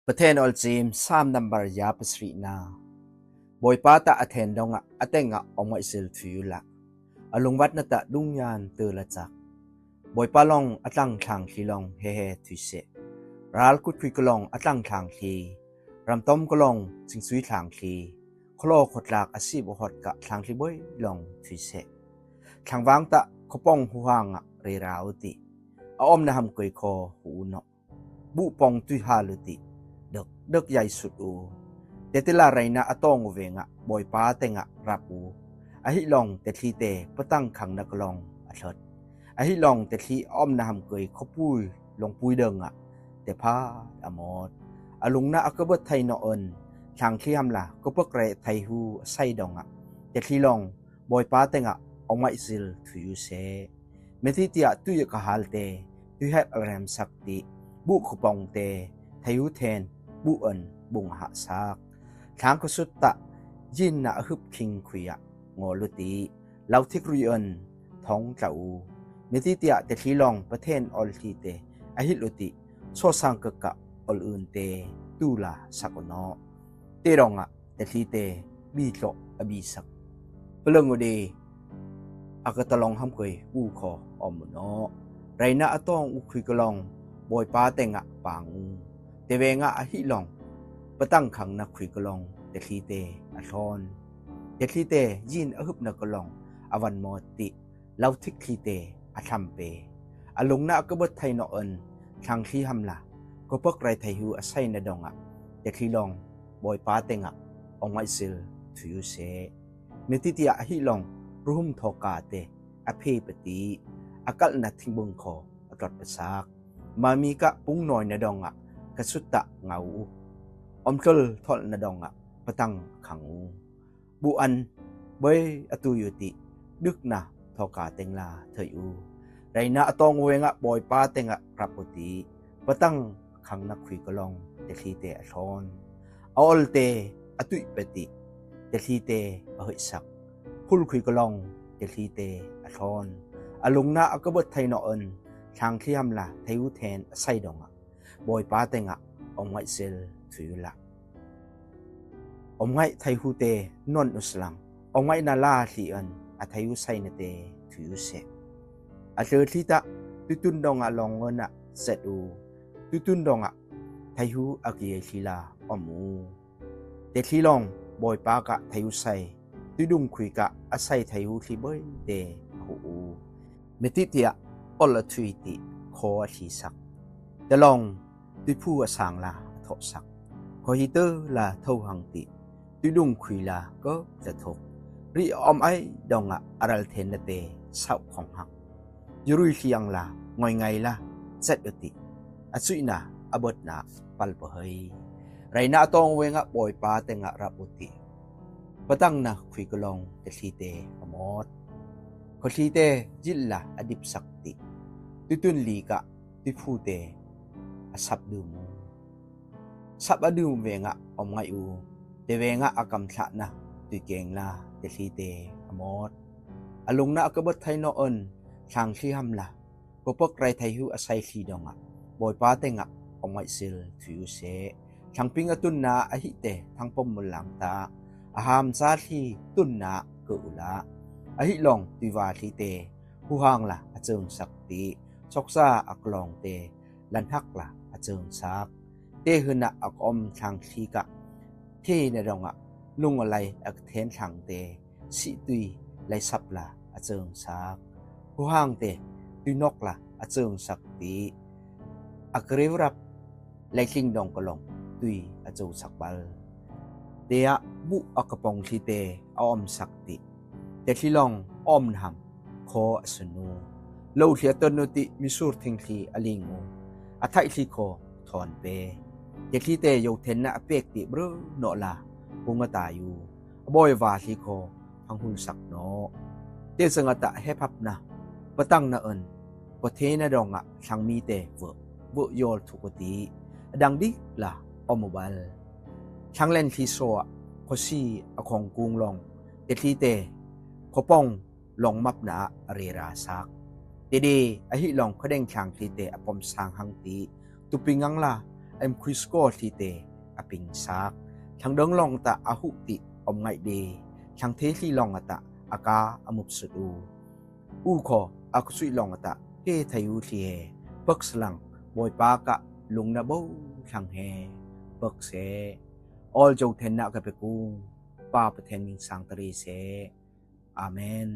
Pathen awlchem, Psalm number 廿ສີ່. ບອຍປາຕະອາແທນດອງອາ ອາແຕງອາ ອອມໄຫວ້ສິລທຸຍູລະ ອາລຸງວັດນະຕະດຸງຍານເຕີລະຈັກ ບອຍປາລອງ ອາຕັງທາງທີລອງ ແຮແຮທຸຍເສ ຣາລກຸດຄຸຍກະລອງ ອາຕັງທາງທີ ຣຳຕ້ອມກະລອງ ຊິງຊຸຍທາງທີ ໂຄລອໂຄຕາກ ອາຊີບອະຮອດກະ ທາງທີເບົຍລອງທຸຍເສ ທາງວາງຕະ ໂຄປອງຫູຫາງອາ ເຣຣາອຸຕິ ອາອອມນະຫຳເກີຍຄໍຫູເນາະ ບຸປອງຕຸຍຫາລຸຕິ ເດິກເດິກໃຫຍ່ສຸດອູ ເຕເຕລາໄຣນາອາຕອງເວງອາ ບອຍປາແຕງອາ ຣັບອູ ອາຫິລອງ ເຕທີເຕ ປະຕັງຄັງນະກະລອງ ອາເທີດ ອາຫິລອງ ເຕທີອອມນະຫຳເກີຍ ເຂົາປຸຍ ລອງປຸຍເດິງອາ ເຕພາດອາມອດ ອາລຸງນາອາກະເບີດໄທເນາະເອິນ ທາງທີຫຳລາ ກະເປິກໄຣໄທຫູ ອາໄສດອງອາ ເຕທີລອງ ບອຍປາແຕງອາ ອອງໄຫວ້ສິລທຸຍຢູເຊ ເມຕິຕິອາ ຕຸຍອາກະຫາລເຕ ຕຸຍແຮດອາແຣມສັກຕິ ບຸກະປອງເຕ ໄທຫູແທນ ບຸເອິນ ບຸງອາຫະສັກ ທາງກະສຸດຕະ ຢິນນາອະຫຶບຄິງຄຸຍອາ ງໍລຸຕິ ລາວທິກລຸຍເອິນ ທອງຕາອູ ເມຕິຕິອາ ເຕທີລອງ ປະເທນອອລທີເຕ ອະຫິລຸຕິ ໂຊສັງກະກະ ອອລອື່ນເຕ ຕູລາສັກອະເນາະ ເຕດອງອາ ເຕທີເຕ ບີໂຕອະບີສັກ ປະເລິງໂອເດ ອາກະຕະລອງຫຳເກີຍອູຄໍອອມມຸເນາະ ໄຣນາອາຕອງອູຄຸຍກະລອງ ບອຍປາແຕງອາປາງອູ ເຕແວງອາອະຫິລອງ ປະຕັງຄັງນະຄຸຍກະລອງ ເຕທີເຕ ອາທອນ ເຕທີເຕ ຢີນອະຫຶບນະກະລອງ ອາວັນມອດຕິ ລາວທິກທີເຕ ອາທຳເປ ອາລຸງນາອາກະເບີດໄທເນາະເອິນ ທາງທີຫຳລາ ກະເປິກໄຣໄທຫູ ອາໄສນະດອງອາ ເຕທີລອງ ບອຍປາແຕງອາ ອອງໄຫວ້ສິລທຸຍຢູເຊ ເມຕິຕິອາ ອະຫິລອງ ຣຸຮຸມທໍກາເຕ ອະເພປະຕິ ອາກັດນະທິງເບິງຄໍ ອາຕອດປະສາກ ມາມີກະປຸງນ້ອຍນະດອງອາ ກະສຸດຕະເງົາອູ ອອມເຕີລທໍລະນະດອງອາ ປະຕັງຄັງອູ ບຸອັນ ເບີຍອາຕຸຍອຸຕິ ດຶກນາທໍກາແຕງລາເທີຍອູ ໄຣນາອາຕອງເວງອາ ບອຍປາແຕງອາ ຮັບອຸຕິ ປະຕັງຄັງນະຄຸຍກະລອງ ເຕທີເຕ ອາທອນ ອາອອລເຕ ອາຕຸຍປະຕິ ເຕທີເຕ ອາເຮີຍສັກ ພຸລຄຸຍກະລອງ ເຕທີເຕ ອາທອນ ອາລຸງນາອາກະເບີດໄທເນາະເອິນ ທາງທີຫຳລາ ໄທຫູແທນ ອາໄສດອງອາ ບອຍປາແຕງອາ ອອງໄຫວ້ສິລທຸຍຢູລະ ອອມໄຫວ້ໄທຫູເຕ ນອນອຸສະລັງ ອອມໄຫວ້ນາລາທີເອິນ ອາໄທຫູໄຊນະເຕ ທຸຍຢູເຊ ອາເຕີທີຕະ ຕຸຍຕຸນດອງອາ ລອງເງິນອາ ເຊັດອູ ຕຸຍຕຸນດອງອາ ໄທຫູອາກິເຢຍທີລາ ອອມອູ ເຕທີລອງ ບອຍປາກະ ໄທຫູໄຊ ຕຸຍດຸງຄຸຍກະ ອາໄສໄທຫູທີເບີຍເຕ ຫູອູ ເມຕິຕິອາ ອອລອາທຸຍຕິ ຄໍອາທີສັກ ຕະລອງ ຕຸຍພູອາສາງລາ ອາເທາະສັກ ຄໍຮີເຕີລາ ເທົາຫັງຕິ ຕຸຍດຸງຄຸຍລາ ເກີບຕະທົກ ຣິອອມໄອດອງອາ ອາຣັລເທນນະເຕ ເສົາຂອງຫັກ ຢູລຸຍທຽງລາ ງອຍໄງລາ ເຈັດອຸຕິ ອາຊຸຍນາ ອາເບີດນາ ປັລປະເຮີຍ ໄຣນາອາຕອງເວງອາ ບອຍປາແຕງອາ ຮັບອຸຕິ ປະຕັງນະຄຸຍກະລອງ ເຕທີເຕ ອາມອດ ຄໍທີເຕ ຢິນລາ ອາດິບສັກຕິ ຕຸຍຕຸນລີກະ ຕຸຍພູເຕ ອາສັບດື່ມ ສັບອາດື່ມເວງອາ ອອມໄຫວ້ອູ ເຕເວງອາ ອາກຳທະນະ ຕຸຍເກງລາ ເຕທີເຕ ອາມອດ ອາລຸງນາອາກະເບີດໄທເນາະເອິນ ທາງທີຫຳລາ ກະເປິກໄຣໄທຫູອາໄສທີດອງອາ ບອຍປາແຕງອາ ອອມໄຫວ້ສິລທຸຍຢູເຊ ທາງປິງອາຕຸນນາ ອາຫິເຕ ທາງປົມມຸນລາງຕາ ອາຫາມຊາທີຕຸນນາ ເກີອຸລາ ອາຫິລອງ ຕຸຍວາທີເຕ ຫູຫາງລາ ອາເຈິງສັກຕິ ຊອກຊາອາກະລອງເຕ ລັນຫັກລາ ອາເຈິງສັກ ເຕຮືນນະ ອາກອອມທາງທີກະ ເທນະດອງອາ ນຸງອາໄລ ອາກະເທນທາງເຕ ຊິຕຸຍໄລສັບລາ ອາເຈິງສັກ ຫູຫາງເຕ ຕຸຍນົກລາ ອາເຈິງສັກຕິ ອາກະເຣວຣັບ ໄລລິງດອງກະລອງ ຕຸຍອາໂຈສັກບັລ ເຕອະ ບຸອາກະປອງທີເຕ ອາອມສັກຕິ ເຕທີລອງ ອອມນະຫຳ ຄໍອາສຸນູ ໂລທີອາເຕີນໂນຕິ ມິຊູຣທິງທີ ອາລິງອູ ອາໄທທີຄໍ ທອນເປ ເຕທີເຕ ໂຍເທນນະ ອາເປກຕິ ເບຣເນາະລາ ປຸງອາຕາຢູ ອາບອຍວາທີຄໍ ພັງຫຸນສັກເນາະ ເຕຊະງະຕະ ແຮພັບນະ ປະຕັງນະເອິນ ກະເທນະດອງອາ ທັງມີເຕ ເວີ ເວີຢໍລທຸກກະຕິ ອາດັງດິລາ ອອມມະບັລ ທັງແລນທີໂຊອາ ຄໍຊີ ອາຂອງກຸງລອງ ເຕທີເຕ ຄໍປອງ ລອງມັບນາ ອາເຣຣາສັກ ເຕເດ ອາຫິລອງ ຂະແດງທາງທີເຕ ອາປອມສາງຫັງຕິ ຕຸປິງງັງລາ em khui skur thi te a ping sak. Thang dong long ta a hu ti om ngai de. Thang the thi long ata a ka a mup sut u. U kho a kusui long ata he thai u thi he. Pak slang boi pa ka lung na bo thang he. Pak se. Ol jo then na ka pe kung. Pa pa then ming sang tari se. Amen.